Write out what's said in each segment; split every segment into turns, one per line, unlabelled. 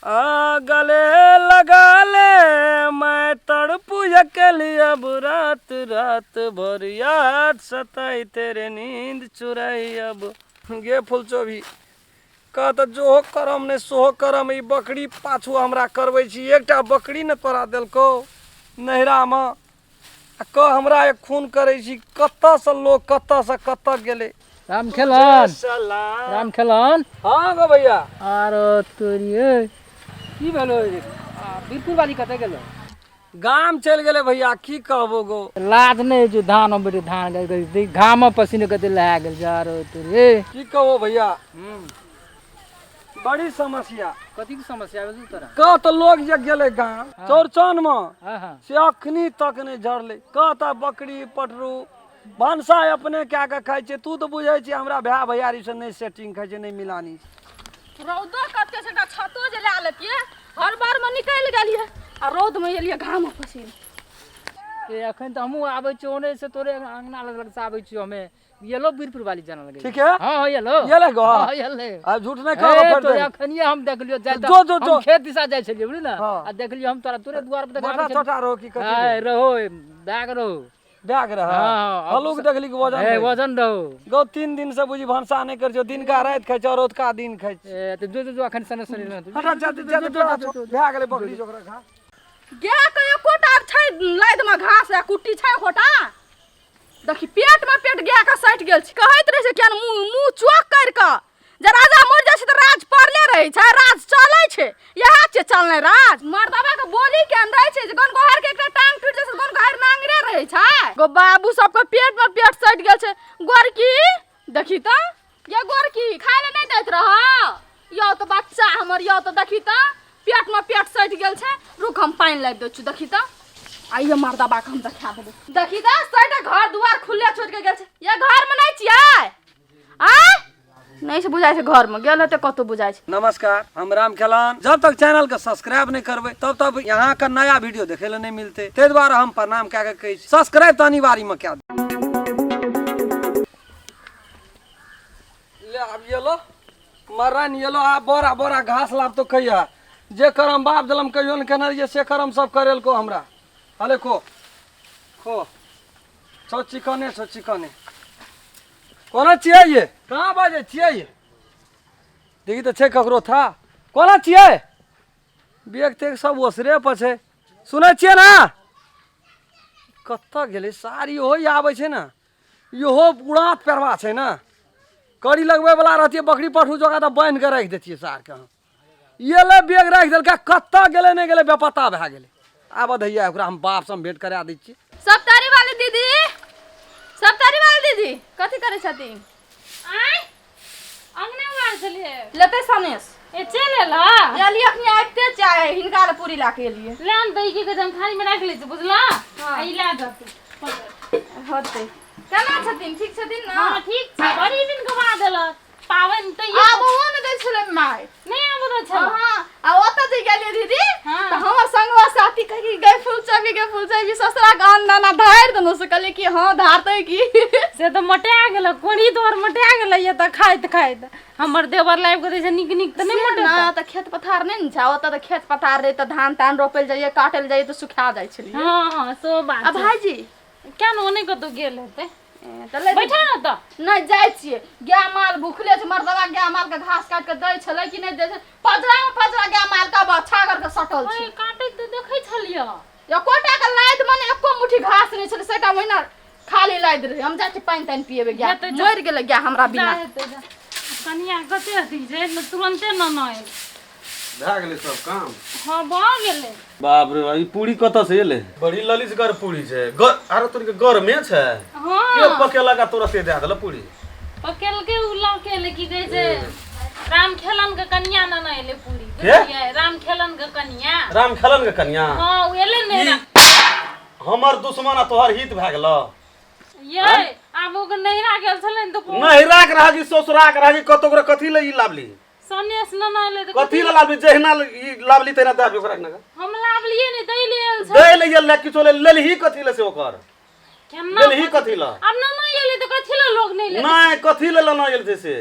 आ गले लगा ले मैं तड़पू अकेली अब रात रात भर याद सताई तेरे नींद चुराई अब। गे फुलचोभी कह तऽ जोहो करम नहि सोहो करम, ई बकरी पाछू हमरा करबै छी। एकटा बकरी ने तोरा देलकौ नैहरामे आ कह हमरा एक खून करै छी। कतऽसँ लोक कतऽसँ कतऽ गेलै।
राम खेलन, राम खेलन।
हाँ गो भैया।
आरो तोरी की भेलो? बीरपुर वाली कतऽ गेलो?
गाम चलि गेलै भैया, की कहबो गो।
लाज नहि जो धान बेटी धान घाम पसीने कते लहा गेल छै। आरो तोरी
की कहबो भैया, बड़ी समस्या।
कथी के समस्या भेल तोरा?
कह तऽ लोग जे गेलै गाम चौरचन मे, से अखनी तक नहि झड़लै। कह तऽ बकरी पटरू भनसा अपने कए कऽ खाइ छै। तू तऽ बुझै छी हमरा भाय भैयारी से नहि सेटिंग खाइ छै, नहि मिलानी।
रौदो कते छै, एकटा छतो जे लए लेतियै। हर बार मे निकलि गेलियै आ रौद मे एलियै घाम पसीन।
ए अखन तऽ हमहूँ आबै छियै ओने से, तोरे अंगना लग लग से आबै छियो। हमे येलो बीरपुर वाली जाना लगे।
ठीक है?
हाँ हाँ येलो।
येले गो?
हाँ येले।
आ झूठ नहीं कहबो
ए,
फेर
तोरे
दे।
अखनिये हम देखलियो जाय
जो, जो, जो।
हम खेत दिशा जाइ छलियै बुझली ने।
हाँ।
आ देखलियो हम तोरा तोरे दुआर पर
मोटा
देखाबै।
छोटा रहो की कथी?
हाय रहो बैग रहो।
बैग रह।
हाँ, अब
हलुक देखली कि वजन
ए
रहे?
वजन रहो
गौ 3 दिन से बुझी भनसा नहीं कर छौ, दिन का रात खाइ छौ, रौतका दिन खाइ छौ।
ए तऽ जो जो जो अखन सने सने ना।
हटा जा जा जा, भए गेलै बकरी जोकरा खा।
गाय के एकोटा छै लाद में घास आ कुट्टी छै एकोटा? देखी पेट में पेट गाय के सटि गेल छै। कहैत रहै छै किया मुँह मुँह चौक करि कऽ जे राजा मरि जाइ छै तऽ राज पड़ले रहै छै, राज चलै छै। इएह छै चलनाइ राज। मर्दबा के बोली केहन रहै छै जे गनगोहर के एकटा टांग टूटि जाइ छै तऽ गनगोहर नांगरे रहै छै। गो बाबू सबके पेट में पेट सटि गेल छै। गोरकी देखी तऽ, ये गोरकी खाय लए नहि दैत रह यौ तऽ बच्चा हमर यौ तऽ देखी तऽ पेट में पेट सटि गेल छै। रुक हम पानि लाबि दै छी। देखी तऽ आइए मर्दबा के हम देखा देबै। देखी तऽ सटि घर दुआर खुले छोड़ि के गेल छै। ये घर में नहि छियै? आँय नहीं से बुझाइ छै घर में गेल हेतै कतौ बुझाइ छै।
नमस्कार, हम राम खेलान। जब तक चैनल के सब्सक्राइब नहीं करबै तब तक यहाँ के नया वीडियो देखे ले नहीं मिलते, ताहि दुआरे हम प्रणाम कए के कहै छी सब्सक्राइब तऽ अनिवार्य में कए दियौ। ले आब येलो मरन येलो आ बोरा बोरा घास लाब तो कहिया जे करम बाप जलम कहियो ने केने रहियै से करम सब करेलको हमरा। हले खो खो छौ चिकने छौ चिकने। कोना छियै ये? कहाँ बाजै छियै ये? देखी तऽ छै ककरो था। कोना छियै? बेग तेग सब ओसरे पर छै। सुनै छियै ने? कतऽ गेलै साड़ी? ओहो आबै छै ने, इहो उड़ात पेरवा छै ने। कड़ी लगबै वाला रहतियै बकरी पठू जोगा तऽ बान्हि कऽ राखि दैतियै सारके। हम एलै बेग राखि देलकै, कतऽ गेलै नहि गेलै बेपता भए गेलै। आबऽ दैया ओकरा, हम बापसँ हम भेंट करा दै छियै।
सप्तारी वाली दीदी, सप्तारी वाली दीदी कथी करै छथिन?
आँय अंगने मार छलियै।
लेतै सनेस।
ए चलि एला?
एलियै अखनी आबिते चाहे हिनका लए पूरी लए के एलियै।
ले आन तऽ ई की कहै छै, हम थारीमे राखि लै छी बुझला। आ ई लए जातै।
होतै। केना छथिन? ठीक छथिन ने?
हँ ठीक छै। बड़ी दिन के बाद एलक पाबनि तऽ
आबो ने दै छलै माय।
नहि आबो दै छलै।
हाँ, आ ओतऽ जे गेलियै दीदी
हाँ।
तऽ हमर संगवा साथी कहै कि गै फूल चबी, गे फूल चबी ससुरा के अन्न दाना धारि देलहुँ। से कहलियै कि हँ धारतै की।
से तऽ मोटा गेलै कोड़ी तोहर, मोटा गेलै ये तऽ खाइत खाइत। हमर देवर लाबि कऽ दै छै नीक नीक तऽ नहि
से
मोटेतै
ना तऽ खेत पथार नहि ने छै ओतऽ। तऽ खेत पथार रहै तऽ धान तान रोपै लए जाइयै, काटै लए जाइयै तऽ सुखा जाइ छलियै।
हँ हँ सो बात
आ
छै।
भाईजी
किया ने ओ नहि कतहु गेल हेतै?
ए, तऽ ले
बैठा ने तऽ।
नहि जाइ छियै, गाय माल भूखले छै। मर्दबा गाय माल के घास काटि के दै छलै कि नहि दै छै? पजरा मे पजरा गाय माल के छागर के सटल छै।
ओए, काटैत तऽ देखै छलियै।
एकोटा के लादि मने एको मुट्ठी घास नहि छलै, सेटा ओहिना खाली लादि रहै। हम जाइ छी पानि तानि पिएबै। गाय
हेतै जा।
मरि गेलै गाय हमरा
जा
बिना।
हेतै जा। कनिया कते अथी छै ने, तुरन्ते न न एलै।
भए गेलै सब काम?
हँ भऽ गेलै।
बाप रे बाप, ई पूरी कतऽ से एलै? बड़ी ललिसगर पूरी छै। आरो तोरी के गरमे छै।
हँ।
के पकेलक आ तोरा से दए देलक पूरी?
पकेलकै उ लऽ के एलै, की कहै छै, राम खेलन के कनिया न न एलै पूरी।
के?
बुझलियै? राम खेलन के कनिया।
राम खेलन के कनिया?
हँ उ एलै ने।
ई हमर दुश्मन आ तोहर हित भए गेलौ।
ये आब ओकर नैहरा गेल छलै ने तऽ
नैहरा के रह कि ससुरा के रह कि कतौ ओकरा कथी ले ई लाबली?
सनेस न न एलै तऽ
कथी ले लाबली? जहिना ई लाबली तहिना दए ओकरा ने।
हम लाबलियै ने, दै ले आयल छलै।
दै ले गेल किछो ले लेलही कथी ले से ओकर?
केना
लेलही कथी ले?
आब न न एलै तऽ कथी ले लोग नहि लेतै?
नहि कथी ले लेना गेल छै से?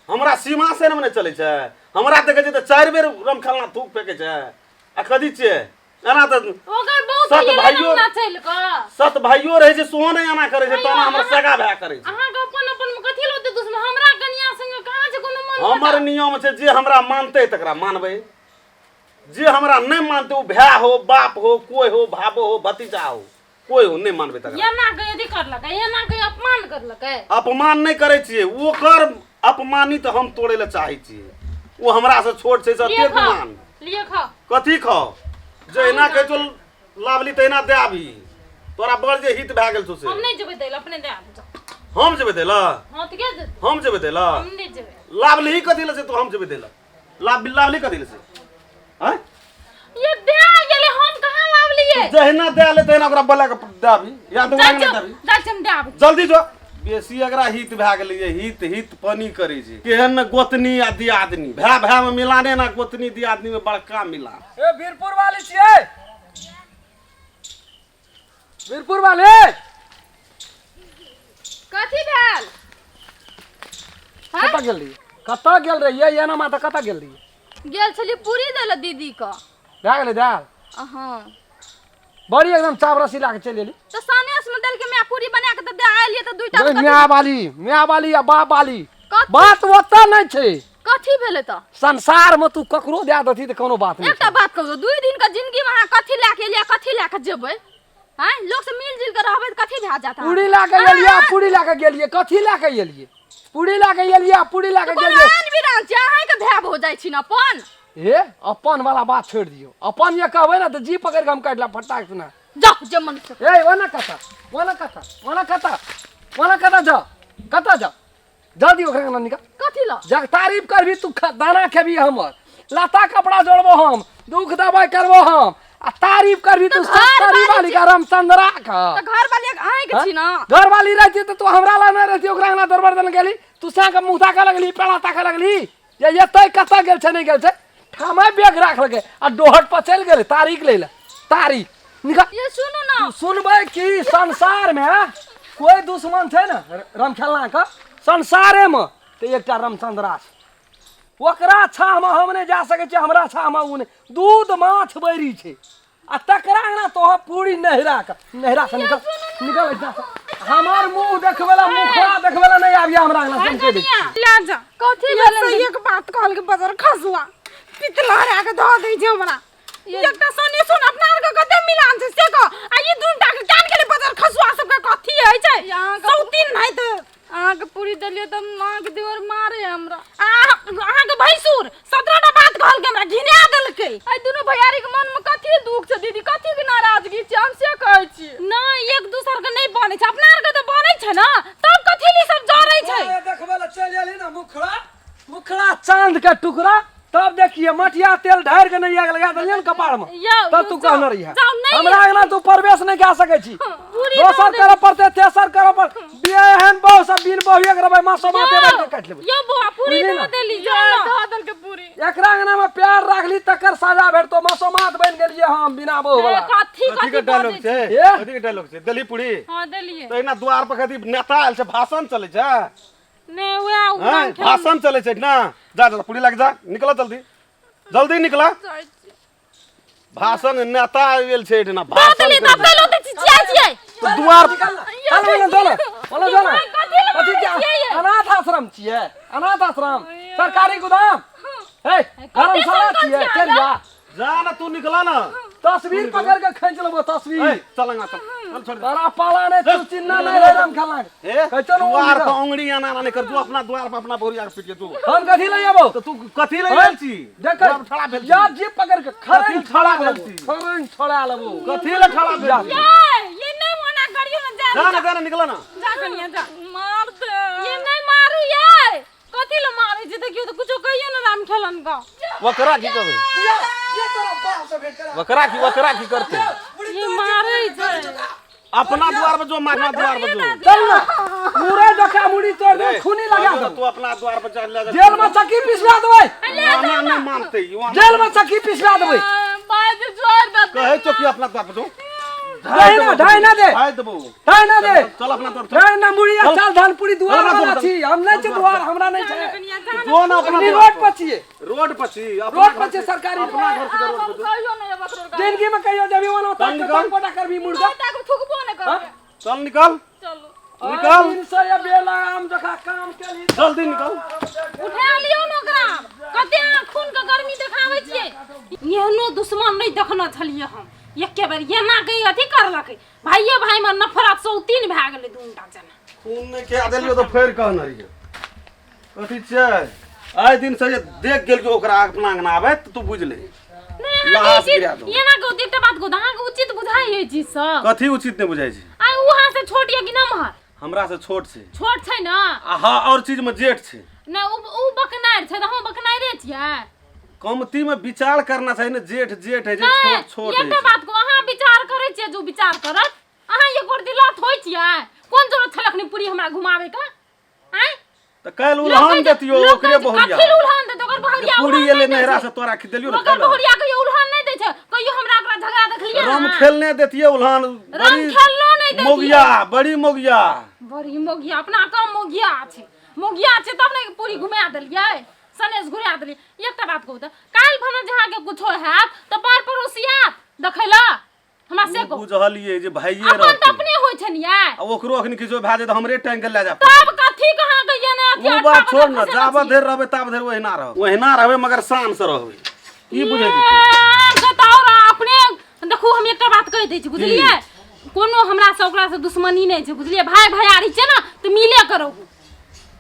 हमरा सीमा से ने चलै छै। हमरा देखै छै तऽ 4 बेर रमखेलना थूक फेकै छै आ कथी छियै एना तऽ
ओकर बहुत
सत
एलै
भाइयो-
ना चलि कऽ।
सत भाइयो रहै छै सेहो नहि एना करै छै, तहन हमर सगा भाय करै छै।
अहाँके अपन अपन मे कथी लए ओते दुश्मन? हमरा कनिया संगे कहाँ छै कोनो मन?
हमर नियम छै, जे हमरा मानतै तकरा मानबै, जे हमरा नहि मानतै ओ भाय हो, बाप हो, कोइ हो, भाबो हो, भतीजा हो, कोइ हो, नहि मानबै तकरा।
एना के यदि करलकै, एना के अपमान करलकै।
अपमान नहि करै छियै, ओकर अपमानित हम तोड़ै लए चाहै छियै। ओ हमरासँ छोट छै, से
लिए
एतेक
खाओ,
मान।
लिए खाओ।
कथी खाओ? जहिना कहै छौ लाभली तहिना दए आबी, तोरा बड़ जे हित भए गेल छौ से।
हम नहि जेबै दै लए, अपने दए आबू जाउ।
हम जेबै दै लए?
हँ तऽ के जेतै?
हम जेबै दै लए?
हम नहि जेबै।
लाभली कथी लए छै तू? हम जेबै दै लए? लाभली कथी लए छै? आँय?
ये दे गेलै, हम कहाँ लावलियै?
जहिना दए ले तहिना ओकरा बोला के दए आबी, या तऽ
जाइ
ओकरा
छियौ,
दए आबी।
जाइ छियौ, हम दए आबै।
जल्दी जो। बेसी एकरा हित भए गेलै, हित हित पनी करै छै। केहन ने गोतनी आ दियादनी भाय भाय मे मिलाने ना, गोतनी दियादनी मे बड़का मिलान।
ए वीरपुर वाली छियै? वीरपुर वाले।
कथी भेल?
कतऽ गेल रहियै? कतऽ गेल रहियै? एना माता कतऽ गेल रहियै?
गेल छलियै पूरी दै लए दीदी के।
भए गेलै दाल?
हँ।
बड़ी एकदम चाप रसी लए कऽ चलि एली।
तऽ सानेस में देलकै माय पूरी बना के, तऽ दे आएलियै तऽ दुईटा।
गै माय वाली, माय वाली आ बाप वाली।
कथी?
बात ओतऽ नहि छै।
कथी भेलै तऽ?
संसार में तू ककरो दए देती तऽ कोनो बात नहि।
एकटा बात कहू, 2 दिन के जिंदगी में अहाँ कथी लए के एलियै, कथी लए के जेबै? आँय, लोक से मिल जुल के रहबै तऽ कथी भए जायत?
पूरी लए कऽ एलियै आ पूरी लए कऽ गेलियै। कथी लए कऽ एलियै? पूरी लए कऽ एलियै आ पूरी लए कऽ
कोनो
गेलियै।
आन बिरान छै? अहाँके भाय हो जाइ छी ने अपन।
हे अपन वाला बात छोड़ि दियौ। अपन जे कहबै ने तऽ जी पकड़ि कऽ हम काटि लेब फटाक सुना।
जाउ जे मन से।
ए ओना कतऽ, ओना कतऽ, ओना कतऽ, ओना कतऽ जाउ, कतऽ जाउ? जल्दी ओकरा अंगना निकल।
कथी लए?
जब तारीफ करबी तू दाना खेबी हमर, लता कपड़ा जोड़बो हम, दुख दबाई करबो हम, आ तारीफ करबी तू
तऽ घर
सत्तरी
वाली
वाली का रामचंद्रा का।
तऽ घर वाली अहाँके छी ने।
घर वाली रहती तऽ तू हमरा लग नहि रहती। ओकरा अंगना दरबार देने गेली तू, साँके मुँह ताके लगली, पेड़ा ताके लगली जे एतै कतऽ गेल छै, नहि गेल छै। ठामे बैग राखलकै आ डोहट पर चलि गेलै तारीख लै लए। तारीख निकल।
ये सुनू ना।
तू सुनबै कि संसार में कोई दुश्मन छै ने रमखेलना के संसारे में तऽ एकटा रामचंद्रा छै। ओकरा छाहमे हम नहि जा सकै छियै, हमरा छाहमे ओ नहि। दूध माछ बैरी छै आ तकरा अंगना तोहर पूरी नहिरा के नहिरा से निकल, निकल एहिठाम से। हमर मुंह देखबै ला, मुखड़ा देखबै ला नहि आबिया हमरा अंगना से, हम कहि दै छी।
ले जा।
कथी
ये
भेलै?
से एक बात कहल के बजर खसुआ पितला हरा के धऽ दै छै हमरा। एकटा सोने सुन, अपना आर के कते मिलान छै से कह, आ ई दूनटा के कान गेलै बजर खसुआ सबके कथी होइ छै?
अहाँके-
सौतीन नहि तऽ
अहाँके पूरी देलियै तऽ अहाँके देवर मारे हमरा।
आ अहाँके भैंसुर 17 टा बात कहलकै, हमरा घिना देलकै।
एहि दुनू भैयारी के मन में कथी दुख छै दीदी? कथी के नाराजगी छै? हम से कहै छी।
नहि, एक दूसर के नहि बनै छै। अपना आर के तऽ बनै छै ने, तब कथी लए सब जरै छै?
ए, देखबै ला चलि एली ने मुखड़ा, मुखड़ा चांद के टुकड़ा। तब देखिए मटिया तेल ढारि के नहीं आग लगा देलियै ने कपार में।
यौ,
तब तू
जाउ,
कहने रहिए
जाउ, नहि
हमरा अंगना तू प्रवेश नहीं कए सकै छी।
पूरी
दोसर
दऽ
करऽ पड़तै, तेसर करऽ पड़तै। बियाह एहन बहु सब बिन बहुए के रहबै, मासो माते
यौ,
बैठ के काटि लेबै।
यौ बौआ, पूरी
बुझली
दऽ
ने?
देली, जाउ ने।
धऽ देलकै पूरी।
एकरा अंगना में प्यार राखली तकर सजा भेटतो। मासो मात बनि गेलियै हम बिना बहु वाला।
कथी
कथी के
कथी
डायलॉग
बजै
छै?
छै?
ए?
कथी के डायलॉग छै? देली पूरी?
हँ, देलियै।
तऽ एना द्वार पर कथी नेता आयल छै, भाषण चलै छै?
नहि, वएह
हैं? भाषण चलै छै ना। जा जा, पूरी लग जा, निकल, जल्दी जल्दी निकल। भाषण नेता आबि गेल छै एहिठिना
दऽ
भाषण
देलियै, तब
करै
तऽ लोक चिचियाइ छियै।
छै। दुआर
निकल ना, चल ओने चल, ओने चल।
कथी लए
कथी
मारै
के
छियै?
अनाथ आश्रम छियै? अनाथ आश्रम, सरकारी गोदाम हे, धर्मशाला
संकल
छियै?
छियै?
चल जा।
जा ना, तू निकला ना।
तस्वीर पकड़ के खींच लेबो तस्वीर।
ए, चल अंगा, चल चल, छोड़ दे।
तोरा पाला नहीं, तू चिन्ना नहीं रहे राम खेलना।
ए,
कहै छौ ने,
द्वार पर
उंगली
उंगली आना आना नहीं कर। तू अपना द्वार पर अपना बोरिया के पीट के तू।
हम कथी ले जेबो?
तो तू कथी ले गेल छी?
देख,
द्वार पर ठड़ा भेल छी।
या जीप पकड़ के खड़े
कथी
छड़ा
भेल
लेबो,
छी?
खड़े छड़ा लेबो।
कथी ले ठड़ा भेल छी?
ये ये नहि मना करियौ ने, जा।
जा ना, जा ना, निकला ना।
जा कनिया, जा।
मार दे।
ये नहि मारू ये, कथी ले मारै छै? देखियौ तऽ कुछो कहियौ ने राम खेलन के।
ओकरा की कहबै? ओकरा की, ओकरा की करतै?
ये मारै छै।
अपना द्वार पर जो, मारना द्वार पर जो।
चल ना, मुरे जका मुड़ी तोड़ दे, खूनी लगा दे।
तू अपना द्वार पर चल, ले जा।
जेल में चक्की पिसवा देबै।
आना नहीं मानते, यो आना।
जेल में चक्की पिसवा देबै।
बाज जोर दे।
कहै छौ कि अपना द्वार पर जो।
ढाई ना, ढाई ना दे।
ढाई देबो।
ढाई ना दे।
चल अपना तोर चल।
ढाई ना मुड़िया
चल।
चल धानपुरी दुआर
चल अपना
वाला
तोर,
छी हम नहीं छी दुआर हमरा नहीं छै।
जो ना अपना
अपनी
दुआर
रोड
पर।
पर छियै।
रोड पर छी अपना
रोड
घर
पर छियै
से-
सरकारी
अपना घर से रोड
हम
पर जो।
कहियो नहि एबो तोर गाँव।
जिंदगी में कहियो जबी ओना
चल
तक
निकल।
तक पटा करबी मुर्गा।
नहि ताकब थुकबो नहि करबै।
चल निकल।
चलू
निकल।
300 या बेला आम जखा काम केली।
जल्दी निकल।
उठा लियौ ने ओकरा कते अहाँ खून के गर्मी देखाबै छियै। एहनो दुश्मन नहि देखने छलियै हम एके बेर एना के अथी करलकै भाइये भाई में नफरत सौतीन भए गेलै दूनटा जना।
खून नहि खिया देलियौ तऽ फेर कहने रहियै कथी छै आइ दिन से जे देख गेल कि ओकरा अपना अंगना आबैत तऽ तू बुझि ले।
नहि अहाँके
लाश
ई चीज
गिरा दो।
एना कहू तऽ एकटा बात कहू तऽ अहाँके उचित बुझाइ ई चीज सब?
कथी उचित नहि बुझाइ छै?
आ ओ अहाँ से छोट यऽ कि नमहर?
हमरा से छोट छै।
छोट छै ने?
आ हँ और चीज में जेठ छै।
नहि ओ बकनारि छै तऽ हम बकनाइरे छियै।
कमती में विचार करना चाही ने जेठ जेठ है छै
नहि
छोट छोट है
एकटा
छै।
बात कहू अहाँ विचार करै छियै जो विचार करत अहाँ एक गोर दिलत होइ छियै कोन जरूरत छल अखनी पूरी हमरा घुमाबै के? आँय
तऽ काल्हि
लोक
उलहन
कहै छै-
देतियौ
लोक
ओकरे
कहै छै,
बहुरिया।
कथी लए उलहन देतै? ओकर बहुरिया
पूरी
उलहन
एलै
नहि दै
नैहरा
छै।
से तोरा खी देलियौ ने
ओकर
काल्हि।
बहुरिया कहियो उलहन नहि दै छै। कहियो हमरा ओकरा झगड़ा देखलियै
राम
अहाँ?
खेलने देतियै उलहन।
राम
बड़ी
खेलनो नहि देतियै।
मोगिया बड़ी मोगिया।
बड़ी मोगिया अपना कम मोगिया छै। मोगिया छै तब ने पूरी घुमा देलियै सनेस घुरा देलियै। एकटा बात कहू तऽ काल्हि भने जे अहाँके कुछो हैत तऽ पार पड़ोसी आयत देखै लए हमरा से कहू।
बुझलियै जे भाइये
अपन तऽ
रहतै।
अपने होइ छै ने यार।
आ ओकरो अखन किछो भए जेतै हमरे टांगि के लए जाय
तब कथी के अहाँके एने अथी
ओ बात
अट्ठा
छोड़ ने
बजे
जाबत
खसेने
धरि रहबै ताबत धरि ओहिना रहब ओहिना रहबै मगर शान से रहबै ई बुझै
छियै? अहाँके तऽ आओर अपने देखू हम एकटा बात कहि दै छी बुझलियै कोनो हमरा से ओकरा से दुश्मनी नहि छै बुझलियै भाय भैयारी छै ने तऽ मिले के रहू।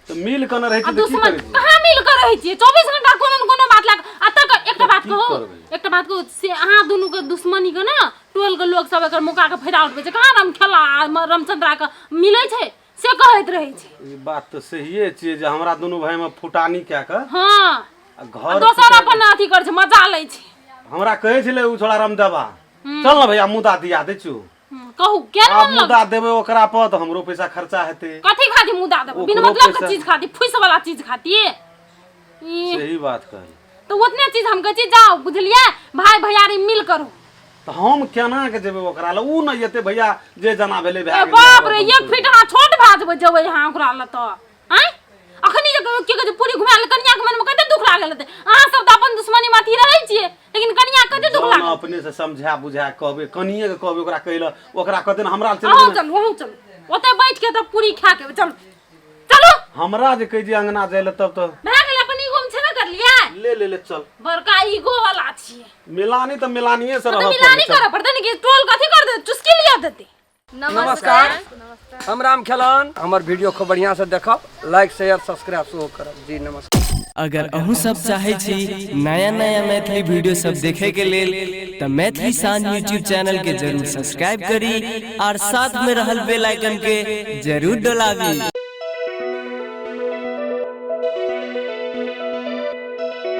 तऽ मिल के न रहै
आ
छी तऽ की
दुश्मन
करै छी?
कहाँ मिल के रहै छियै 24 घंटा कोनो न कोनो बात लए आ तक एकटा बात
की
कहू
करबै?
एकटा बात कहू से अहाँ दुनू के दुश्मनी के ने टोल के लोग सब एकर मौका के फायदा उठबै छै कहाँ रामखेला आ रामचंद्रा के मिलै छै से कहैत रहै छै।
ई बात तऽ सहिए छियै जे हमरा दुनू भाई में फुटानी कए कऽ
हँ
आ घर
दोसर अपन अथी करै छै मजा लै छै।
हमरा कहै छलै ओ छोड़ा रामदेवा चल ने भैया मुदा दिया दै छियौ।
कहू केना
आब
मानलक?
मुदा देबै ओकरा पर तऽ हमरो पैसा खर्चा हेतै।
कथी खातिर मुदा देबै? बिना
ओकरो
मतलब के
पैसा-
चीज खातिर फुस वाला चीज खातिर। ई,
सही बात कहली।
तऽ ओतने चीज हम कहै छी जाउ बुझलियै भाय भैयारी मिल करू।
तऽ हम केना के जेबै ओकरा लग? उ नहि एतै भैया जे जना भेलै भए
ए
गेलै।
बाप रे 1 फीट अहाँ छोट भए जेबै जेबै अहाँ ओकरा लग तऽ आँय अखनी जे की कहै छै पूरी घुमा लेल कनिया के मन में कते दुख लागल हेतै। अहाँ सब तऽ अपन दुश्मनी में अथी रहै छियै लेकिन कनिया के कते दुख
जौन
लागल।
अपने से समझा बुझा कहबै कनिये के कहबै ओकरा कहै लए ओकरा कहतै ने हमरा चलि
अहूँ
जेबै।
चलू अहूँ चलू ओतै बैठ के तऽ पूरी खा के चलू चलू।
हमरा जे कहै जे अंगना जाय लए तब तऽ
भए गेलै अपन ईगो में छेबे करलियै।
ले ले ले चल।
बड़का ईगो वाला छियै।
मिलानी तऽ मिलानिये से
तऽ
रहऽ
मिलानी
पड़तै।
करऽ पड़तै ने कि टोल कथी कर देतै चुस्की लिअ देतै।
नमस्कार हम राम खेलान हमर वीडियो खूब बढ़िया से देखब लाइक शेयर सब्सक्राइब सेहो करब जी नमस्कार।
अगर अहूँ सब चाहे छी नया नया मैथिली वीडियो सब देखे के लेल तऽ मैथिली शान यूट्यूब चैनल के जरूर सब्सक्राइब करी और साथ में रहल बेल आइकन के जरूर डोलाबी।